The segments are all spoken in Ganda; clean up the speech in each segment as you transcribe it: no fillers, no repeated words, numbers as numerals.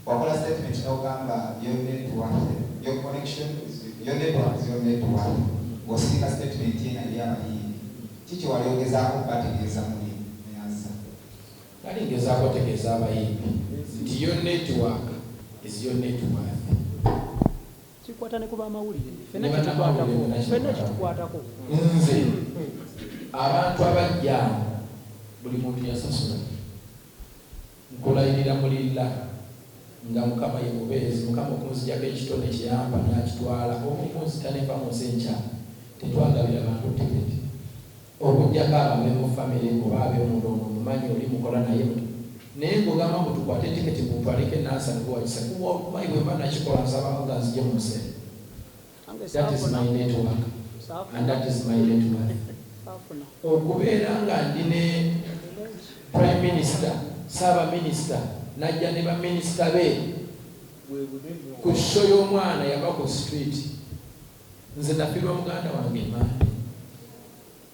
Wakola statement n'ogamba your network, your connection is your network is your network. Ng'osindika statement ena eri abayimbi, kiki wali ogezaako bategeeza muli neyanza? Nali ngezaako tegeeza abayimbi nti your network is your net worth. Kikwata ne ku bamawulire. Ffenna Ne bannamawulire kitukwatako. bonna. Ffenna Kitukwatako. kitukwatako. Nze abantu abajja, buli muntu yasasula. Nkulayirira mulilla nga Mukama ye mubeezi, Mukama okunzijako ekitone kyeyampa n'akitwala oba okunzita nenva mu nsi enkya, tetwagabira bantu tiketi okuggyako abo ab'emu famire oba ab'emunda, ono omumanyi, oli mukola naye muti. Naye ng'ogamba mbu tukwate tiketi mutwaleko enansana gwewakisa, wallahi bwe mba nakikola nsaba nga nzije mu nsi eno. Nange That is saafuna. my network and that is my net worth. Saafuna. Okubeera nga ndi ne prime minister, saabaminisita najja ne baminisita be ku show y'omwana yava ku street. Nze nafiirwa muganda wange Mande.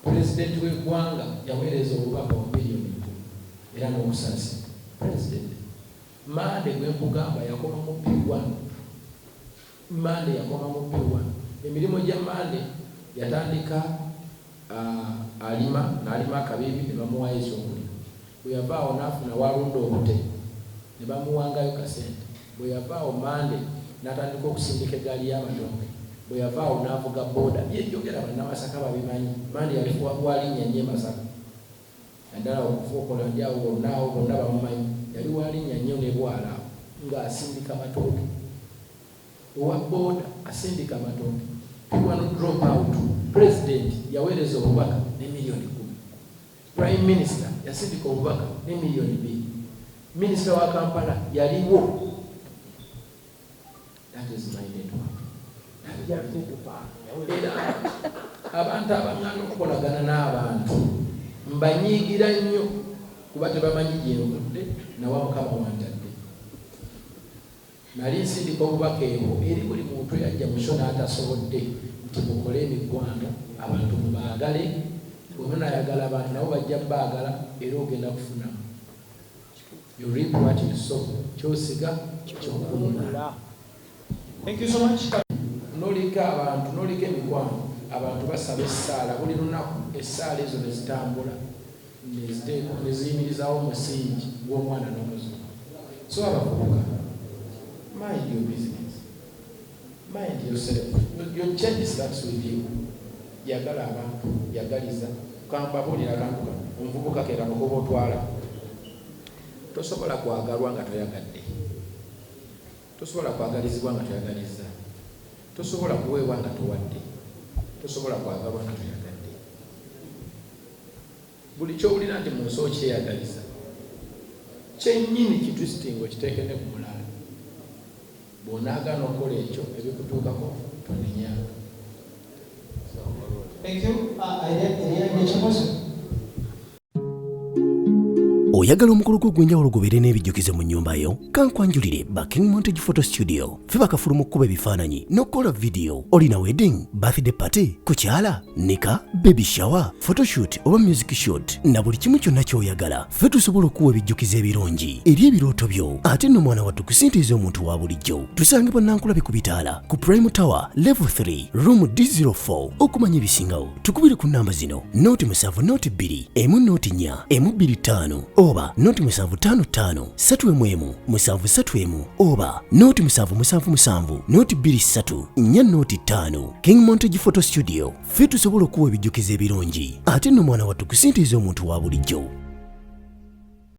Pulezidenti w'eggwanga yaweereza obubaka wa miliyoni 10 era n'okusaasira. Pulezidenti Mande gwe nkugamba yakoma mu P1. Mande yakoma mu P1. Emirimu gya Mande yatandika alima, n'alima akabibi ne bamuwaayo ekyokulya. Bwe yavaawo n'afuna walunda obute ne bamuwangayo kasente. Bwe yavaawo Mande n'atandika okusindika eggaali y'amatooke. Bwe yavaawo n'avuga booda. Byenjogera Bannamasaka babimanyi. Mande yali walinnya nnyo e Masaka, naddala okufuukola ndi awo wonna, awo bonna bamumanyi. Yali walinnya nnyo ne bwala awo ng'asindika matooke, owa booda asindika amatooke, P1 drop out. President yaweereza obubaka ne miliyoni 10. Prime minister yasindika obubaka ne miliyoni 2. Minisita wa Kampala yaliwo. That is my network. Era abantu abaŋŋanda okukolagana n'abantu mbanyiigira nnyo kuba tebamanyi gyenvudde nawa Mukama wantadde. Nali nsindika obubaka ebwo eri buli muntu eyajja mu show n'atasobodde nti mukole emikwano, abantu mubaagale. Bwe munaayagala abantu nabo bajja baagala era ogenda kufunamu. You reap what you sow. Kyosiga kyokungula. Thank you so much. Noliko abantu, noliko emikwano, abantu basaba essaala buli lunaku. Essaala ezo ne zitambula ne ziyimirizawo omusingi gw'omwana n'omuzukulu. So abavubuka, mind your business, mind yourself. Your change starts with you. Yagala abantu, yagaliza. Kambabuulira akantu kano. Omuvubuka kerano kuba otwala, tosobola kwagalwa nga toyagadde, tosobola kwagalizibwa nga toyagalizza, tosobola kuweebwa nga towadde, tosobola kwagalwa nga toyagadde. Buli kyowulira nti mu nsi okyeyagaliza, kyennyini kitwisting okiteeke ne ku mulala. Bw'onaagaana okukola ekyo, ebikutuukako tonenyanga. Thank you. Ekibuuzo. Oyagala omukolo gwo ogw'enjawulo gubeere n'ebijjukizo mu nnyumba yo? Kankwanjulire ba King Montage Photo Studio. Ffe bakafulu mu kkuba ebifaananyi n'okukola vidiyo. Olina wedding, birthday party, kukyala, nika, baby shower, photoshoot oba music shoot na buli kimu kyonna ky'oyagala, ffe tusobola okuwa ebijjukizo ebirungi eri ebirooto byo. Ate nno mwana wattu, kusintiiza omuntu wa bulijjo. Tusangibwa Nankulabe ku bitaala ku Prime Tower level 3 room D04. Okumanya ebisingawo tukubire ku namba zino: 0 7 02 1 04 1 25 oba 0 7 5 5 3 1 1 7 3 1 oba 0 7 7 7 0 2 3 4 0 5. King Montage Photo Studio, ffe tusobola okuwa ebijjukizo ebirungi. Ate nno mwana wattu, kusintiiza omuntu wa bulijjo.